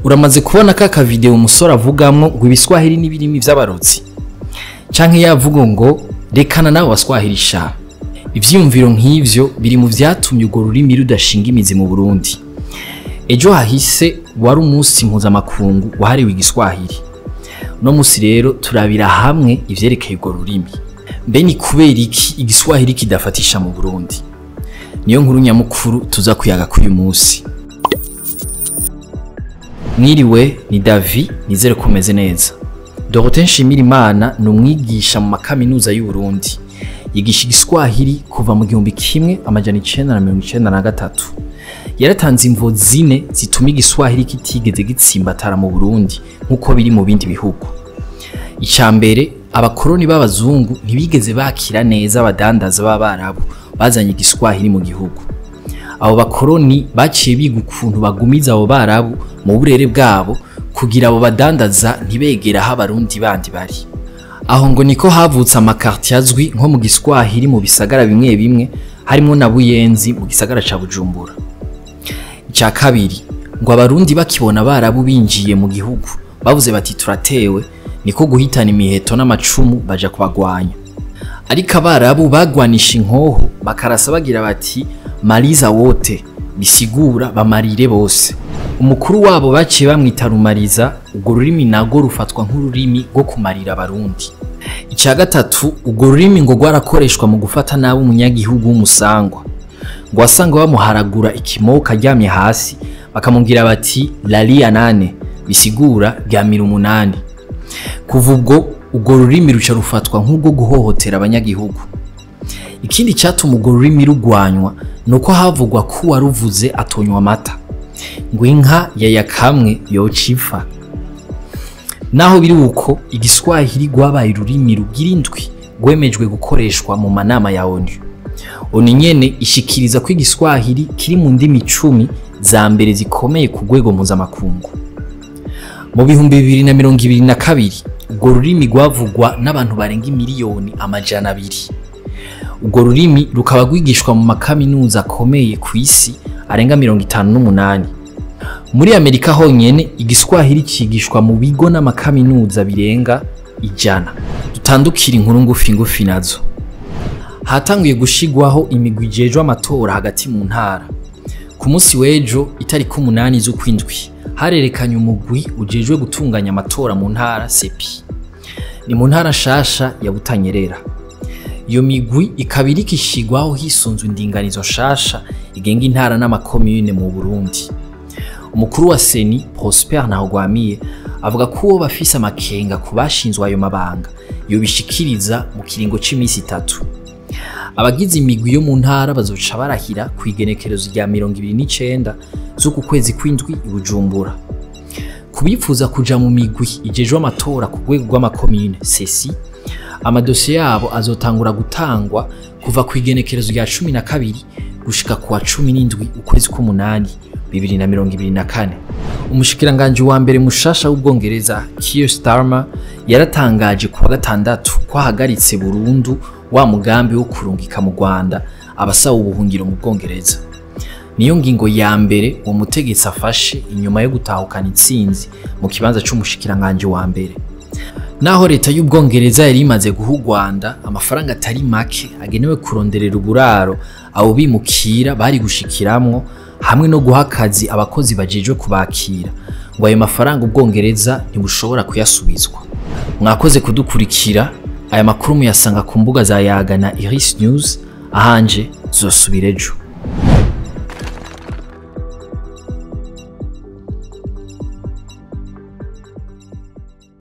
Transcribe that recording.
Uramaze kubona ka video umusore avugamwo ngo ibiswahili n'ibirimi vy'abarotsi, canke yavuga ngo rekana nawe waswahili sha. Ivyiyumviro nk'ivyo biri mu vyatumye urwo rurimi rudashinga imizi mu Burundi. Ejo hahise wari umunsi mpuzamakungu wahariwe igiswahili. Uno musi rero turabira hamwe ivyerekeye urwo rurimi. Mbe ni kubera iki igiswahili kidafatisha mu Burundi? Niyo nkuru nyamukuru tuza kuyaga kuri uyu munsi. Mwiriwe, ni Davi, nizere ko umeze neza. Dorothée Nshimirimana ni umwigisha mu makaminuza y'u Burundi. Yigisha igiswahili kuva mu 1993. Yaratanze imvo zine zituma igiswahili kitigeze gitsimbatara mu Burundi nkuko biri mu bindi bihugu. Ica mbere, abakoroni b'abazungu ntibigeze bakira neza abadandaza b'abarabu bazanye igiswahili mu gihugu. Abo bakoroni baciye biga ukuntu bagumiza abo barabu mu burere bwabo kugira abo badandaza ntibegera aho abarundi bandi bari. Aho ngo niko havutse amakartier azwi nko mu giswahili mu bisagara bimwe bimwe, harimo na Buyenzi mu gisagara ca Bujumbura. Ica kabiri, ngo abarundi bakibona abarabu binjiye mu gihugu bavuze bati turatewe, niko guhitana imiheto n'amacumu baja kubagwanya. Ariko abarabu bagwanisha inkoho bakarasa bagira bati maliza wote, bisigura bamarire bose. Umukuru wabo baciye bamwita Rumariza, urwo rurimi nago rufatwa nk'ururimi rwo kumarira abarundi. Ica gatatu, urwo rurimi ngo rwarakoreshwa mu gufata nabi umunyagihugu w'umusangwa. Ngo wasanga bamuharagura ikimoka aryamye hasi, bakamubwira bati lalia nane, bisigura ryamira 8. Kuva ubwo urwo rurimi ruca rufatwa nk'urwo guhohotera abanyagihugu. Ikindi cyatuma urwo rurimi rugwanywa nuko havugwa ko uwaruvuze atonywa amata, ngo inka yayakamwe yoca ipfa. Naho biri uko, igiswahili rwabaye ururimi rugira indwi rwemejwe gukoreshwa mu manama ya ONU. ONU nyene ishikiriza ko igiswahili kiri mu ndimi 10 za mbere zikomeye ku rwego mpuzamakungu. Mu 2022 urwo rurimi rwavugwa n'abantu barenga miliyoni 200. Urwo rurimi rukaba rwigishwa mu makaminuza akomeye ku isi arenga 58. Muri Amerika honyene igiswahili cigishwa mu bigo n'amakaminuza birenga 100. Dutandukira inkuru ngufi ngufi nazo. Hatanguye gushigwaho imigwi ijejwe amatora hagati mu ntara. Ku munsi w'ejo itariki 8 z'ukwindwi harerekanye umugwi ujejwe gutunganya amatora mu ntara Sepi. Ni mu ntara shasha ya Butanyerera. Iyo migwi ikaba iriko ishigwaho hisunzwe indinganizo shasha igenga intara n'amakomune mu Burundi. Umukuru wa Seni Prosper Ntahogwamiye avuga ko uwo bafise amakenga ku bashinzwe ayo mabanga yobishikiriza mu kiringo c'imisi 3. Abagize imigwi yo mu ntara bazoca barahira ku igenekerezo rya 29 z'uku kwezi kw'indwi i Bujumbura. Kubifuza kuja mu migwi ijejwe amatora ku rwego rw'amakomune CECI, amadosiye yabo azotangura gutangwa kuva ku igenekerezo rya 12 gushika ku wa 17 ukwezi k'umunani 2024. Umushikiranganji wa mbere mushasha w'Ubwongereza Keir Starmer yaratangaje ku wa gatandatu ko ahagaritse burundu wa mugambi wo kurungika mu Rwanda abasaba ubuhungiro mu Bwongereza. Niyo ngingo ya mbere uwo mutegetsi afashe inyuma yo gutahukana intsinzi mu kibanza c'umushikiranganji wa mbere. Naho leta y'Ubwongereza yari imaze guha u Rwanda amafaranga atari make agenewe kuronderera uburaro abo bimukira bari gushikiramwo hamwe no guha akazi abakozi bajejwe kubakira, ngo ayo mafaranga Ubwongereza ntibushobora kuyasubizwa. Mwakoze kudukurikira. Aya makuru muyasanga ku mbuga za Yaga na Iris News. Ahanje zosubira ejo.